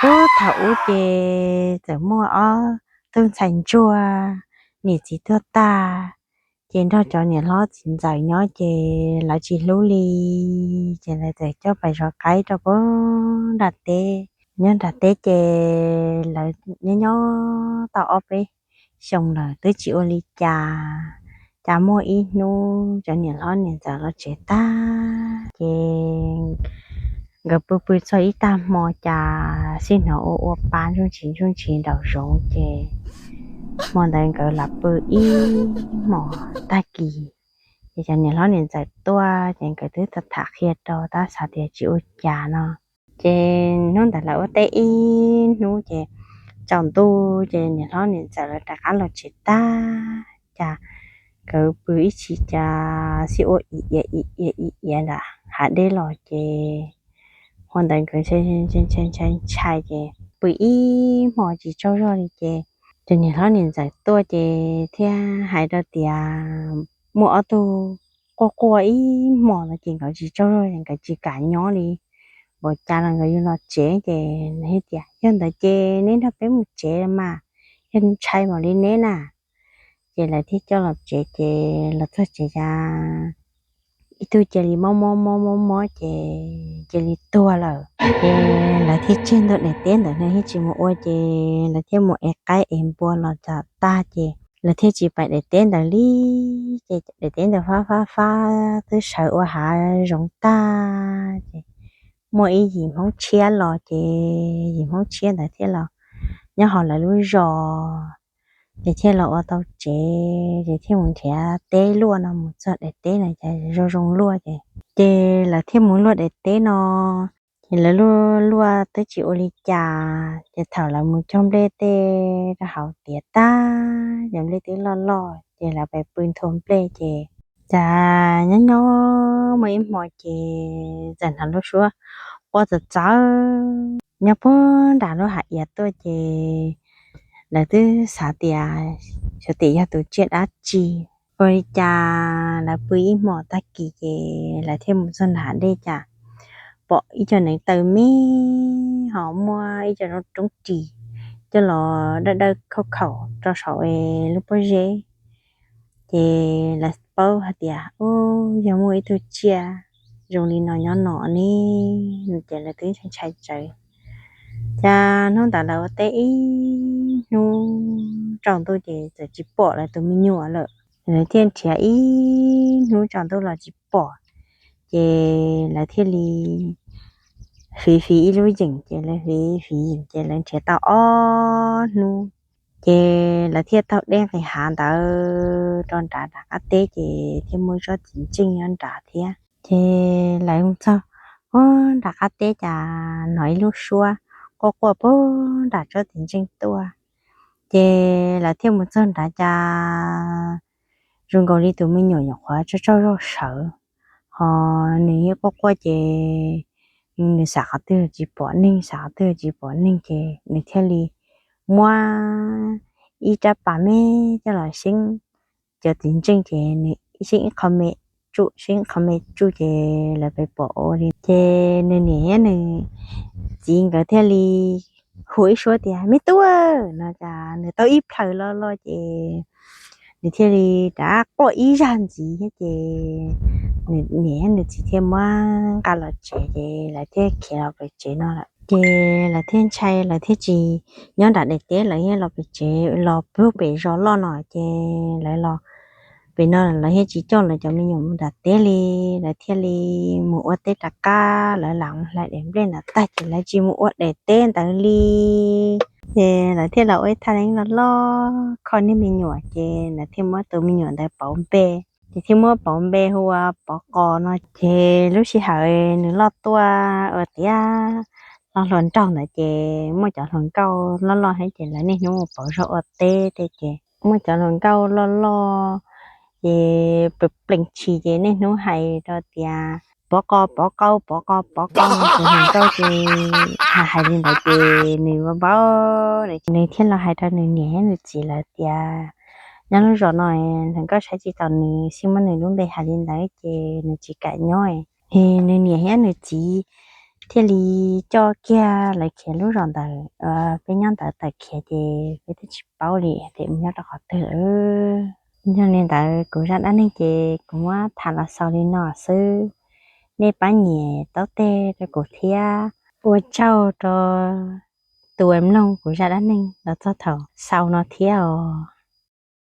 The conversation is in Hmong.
Puag thaum ub ces txawm muaj ob tug ntxhais ntsuag, niam txiv tuag tag, ces nrog cov niam hlob txiv ntxawm nyob ces lawv tsis hlub li, ces lawv txawm coj pais zov qaib rau puag nram teb. Nyob nram teb ces lawv nyob nyob tau ob peb xyoo lawm twb tsis ua li cas. Cas muaj ib hnub cov niam hlob niam ntxawm los tsev tag ces nkawd pw pw txog ib tag hmo cas xij hnov ua ua pa ntsuj ntshis ntsuj ntshis nraum zoov ces hmo ntawd nkawd los pw ib hmos tag kis ces cov niam hlob niam ntxawm tuaj ces nkawd twb tham qhia rau tab xav tias tsis ua cas no. Ces hnub ntawd lawv ua teb ib hnub ces tsaus ntuj ces niam hlob niam ntxawm lawv rov qab los tsev tag. Cas nkawd pw ib chim cas xij ua i iav i iav i iav ntawm hav deb los ces hmo ntawd nkawd ntshai ntshai ces pw ib hmos tsis tsaug zog li ces cov niam hlob niam ntxawm tuaj ces thiaj hais rau tias muaj ob tug quaj quaj ib hmos no ces nkawd tsis tsaug zog ces nkawd tsis kam nyob li. Npaum cas los nkawd yuav los tsev ces nws hais tias yog ntawd ces neb nrog peb mus tsev mas, yog ntshai npaum li neb na. Ces lawv thiaj coj los tsev ces los txog tsev cas ib tug cia li mob mob mob mob mob ces cia li tuag lawm. Ces lawv thiaj tseg ntug daim teb ntawd no thiaj tsis mus ua ces lawv thiaj mus ev qaib ev npua los txog tag ces lawv thiaj tsis pais daim teb ntawd li. Ces daim teb ntawd fab fab fab twb sawv ua hav zoov tag ces muaj ib yim Hmoob tshiab los ces yim Hmoob tshiab ntawd thiaj los nyob hauv lawv lub zos ces thiaj los ua tau tsev ces thiaj mus nrhiav teb luaj no mus txog daim teb no ces zoo zoo luaj ces, ces lawv thiaj mus luaj daim teb no. Ces lawv luaj luaj twb tsis ua li cas ces thaum lawv mus cog nplej tej rau hauv tiav tag ces nplej twb loj loj ces lawv pais pw nthua nplej ces cas nyob nyob muaj ib hmo ces txawm hnov lub suab quaj txawv txawv nyob puag nram lub hav iav tuaj ces lawv twb xav tias xyov tias yog tus tsiaj dab tsi. Ua li cas lawv pw ib hmos tag kis ces lawv thiaj mus txog nram hav dej cas pom ib co neev taw me ho muaj ib co roob ris coj los dawb dawb khaum khaum rau saum lub pob zeb. Ces lawv paub hais tias u, yog muaj ib tug tsiaj zoo li no nyob no ne, ces lawv twb ntshai ntshai tsawv. Cas hnub ntawd lawv ua teb ib hnub tsaus ntuj ces txawm tsis pom lawv tus me nyuam lawm. Lawv thiaj nrhiav ib hnub tsaus ntuj los tsis pom, ces lawv thiaj li fiv fiv ib lub yeem ces lawv fiv fiv yeem ces lawv nrhiav tau ob hnub, ces lawv thiaj taug dej nqis hav ntawd rau nrad nram qab teb ces thiaj muaj tsob txiv ntseej nyob nrad thiab. Ces lawv mus txog puag nram qab teb cas hnov ib lub suab quaj quaj puag nram tsob txiv ntseej tuaj. Ces lawv thiaj mus txog nrad cas zoo nkaus li tus me nyuam nyuam qhuav tsaug tsaug zog sawv, ho nws yeej quaj quaj ces nws xav qhov twg tsis pom neeg, xav qhov twg tsis pom neeg ces nws thiaj li muab ib rab pas me coj los seeb cov txiv ntseej ces nws seeb ib qho me tsuj, seeb ib qho me tsuj ces lawv pem pom ua li ces nws niam thiab nws txiv nkawd thiaj li hu ib suab tias me tub no cas nws tau ib plhaws loj loj ces nws thiaj li rov quaj ib zag ntxiv thiab ces nws niam thiab nws txiv thiaj muab nqa los tsev ces lawv thiaj khiav los pem tsev no lawm. Ces lawv thiaj ntshai lawv thiaj tsis nyob nram daim teb, lawv thiaj los pem tsev los puag pem zos loj no ces lawv los pem no lawv thiaj tsis coj lawv cov me nyuam mus nram teb li. Lawv thiaj li mus ua teb rov qab, lawv lam hlais daim nplej ntawd tag ces lawv tsis mus ua daim teb ntawd li. Ces lawv thiaj los ua ib thaj neeb loj loj kho niag me nyuam ces lawv thiaj muab tus me nyuam ntawd pauv npe. Ces thiaj muab pauv npe hu ua Pov Qos no ces lub sij hawm nws loj tuaj ua tiav hlo hluas nraug ntawd ces muaj cov hluas nkauj loj loj thiab ces lawv niaj hnub mus pauv zog ua teb tej ces muaj cov hluas nkauj loj loj ces plees tshis ces niaj hnub hais rau tias Pov Qos, Pov Qau, Pov Qos, Pov Qau no ces hluas nkauj ces hais hais li ntawd ces nws ua npau, nws thiaj los hais rau nws niam thiab nws txiv lawv tias nyob lub zos no hluas nkauj saib tsis taus nws, xij muab nws lub npe hais li ntawd ces nws tsis kam nyob. Es nws niam thiab nws txiv thiaj li coj kiag lawv khiav lub zos ntawd. Peb nyob ntawd tawm khiav ces peb twb tsis paub li tias mus nyob rau qhov twg lawm. Yog li ntawd kuv zaj dab neeg ces kuv muab tham los xaus li no xwb. Nej pab nias taub teg rau kuv thiab. Ua tsaug rau tus uas mloog kuv zaj dab neeg los txog thaum xaus no thiab os.